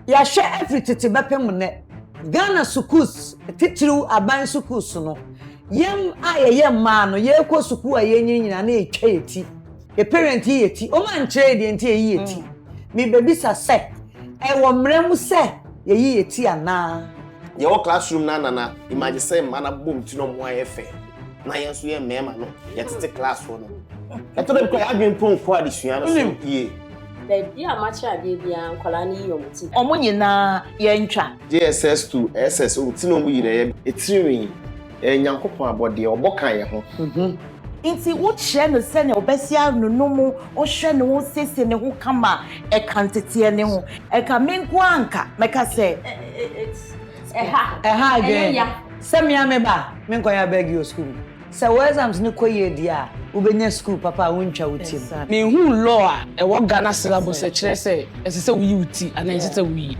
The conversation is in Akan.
Yɛahwɛ afiri tete bɛpem nnɛ, Ghana sukuus, titiriw aban sukuus no, yɛn a yɛyɛ mmaa no, yɛrekɔ sukuu a yɛnyini nyinaa na yɛtwa yɛn ti. Yɛ parent yi yɛ ti. Wɔn ankyerɛ yɛ deɛ nti yɛyi yɛ ti. Mebɛbisa sɛ, ɛwɔ mmara mu sɛ yɛyi yɛ ti anaa? Yɛwɔ classroom no anana, imagine sɛ mmaa no abobɔ ti na ɔmo ayɛ fɛ na yɛn nso yɛ mmarima no yɛtete class hɔ no, ɛtɔ da bi koraa yɛn adwene mpo nkɔ adesua no so yie. Baabi a makyerɛ adeɛ biara, nkwadaa no yi wɔn ti. Wɔn nyinaa yɛntwa. JSS to SS o ti na ɔmo yi na ɛyɛ etirinwi ɛyɛ Nyankopɔn abɔdeɛ ɔbɔ ka yɛ ho. Nti wokyerɛ no sɛnea ɔbɛsi anono mu, wohwɛ ne ho siesie ne ho kama, ɛka nteteɛ ne ho. Ɛka me nko ara anka mɛka sɛ. Ɛha. Ɛha Ɛyɛ adwene ya. Sɛ me ara me ba a, menkɔyɛ abeg wɔ sukuu mu. Sɛ wo exams no kɔ yie deɛ a, wobɛnya sukuu papa a wontwa wo ti mu. Menhuu law a ɛwɔ Ghana syllabus a ɛkyerɛ sɛ ɛsɛ sɛ woyi wo ti anaa ɛnsɛ sɛ woyi.